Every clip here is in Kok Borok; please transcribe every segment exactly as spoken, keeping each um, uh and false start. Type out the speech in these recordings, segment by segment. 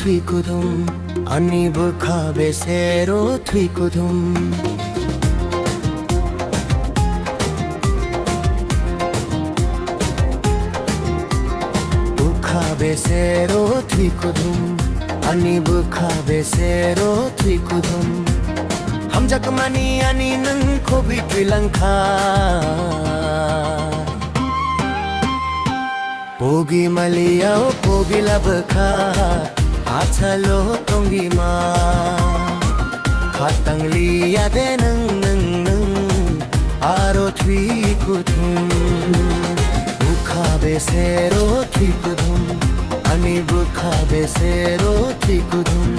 thwi kuthum, ani bwkha besero thwi kuthum. Bwkha besero thwi kuthum, ani bwkha besero thwi kuthum. Hamjakmani ani nwng khogwi thwi langkha. Pogi maliya o pogi labwkha, achalo tongwi ma. Khatang liya de nwng, nwng, nwng, aro thwi kuthum. Bwkha besero thwi kuthum, ani bwkha besero thwi kuthum.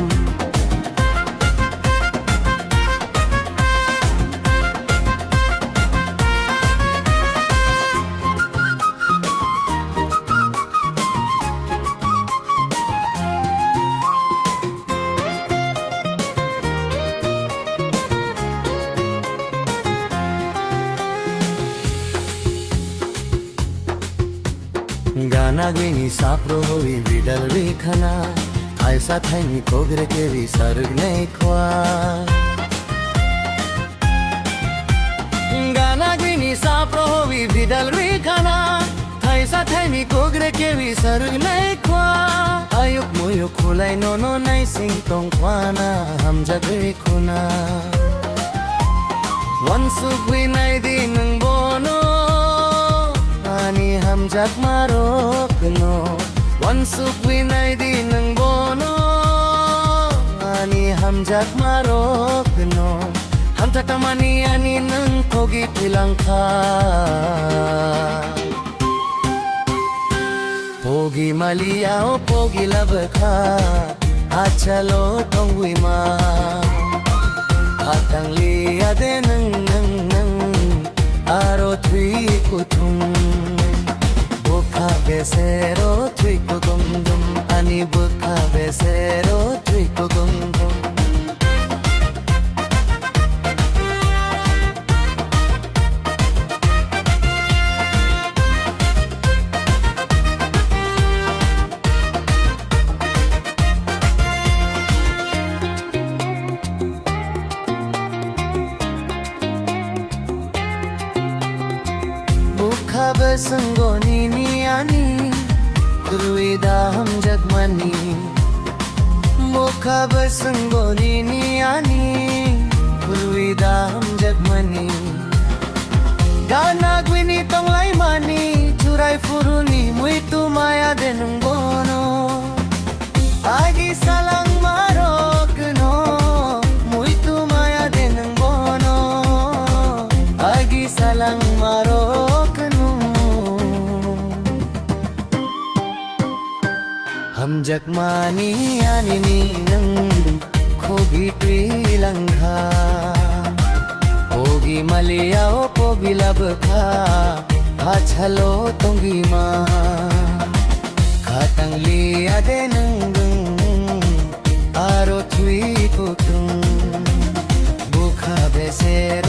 Gana gini sapro hui bidal ri khana, thaisa thaini kogre kebi saruk nei khwa. Gana gini sapro hui bidal ri khana, thaisa thaini kogre kebi saruk nei khwa. Ayuk muyuk khulai nono naising tong khwana, hamjagwi khuna. Wansukwi naidi nwng bono, ani hamjakmarokno. Wansukwi naidi nwng bono, ani hamjakmarokno. Hamjakmani ani nwng thogi thwilangkha. Pogi maliya o pogi labwkha, achalo tongwi ma. Khatang liya de nwng, nwng, nwng, aro thwi kuthum. Bwkha besero thwi kugum dum, ani bwkha besero thwi kugum dum. Bwkha bwswngo nini ani, kwrwi da hamjakmani. Bwkha bwswngo nini ani, kwrwi da hamjakmani. Gana gwini tonglaimani, churai phuruni muitu maya de nwng bono. Agi salangmarokno, muitu maya de nwng bono. Agi salangmarokno. Hamjakmani ani ni nwng khogi twi langkha. Pogi maliya o pogi labwkha, achalo tongwi ma. Khatang liya de nwng nwng, aro thwi kuthum. Bwkha besero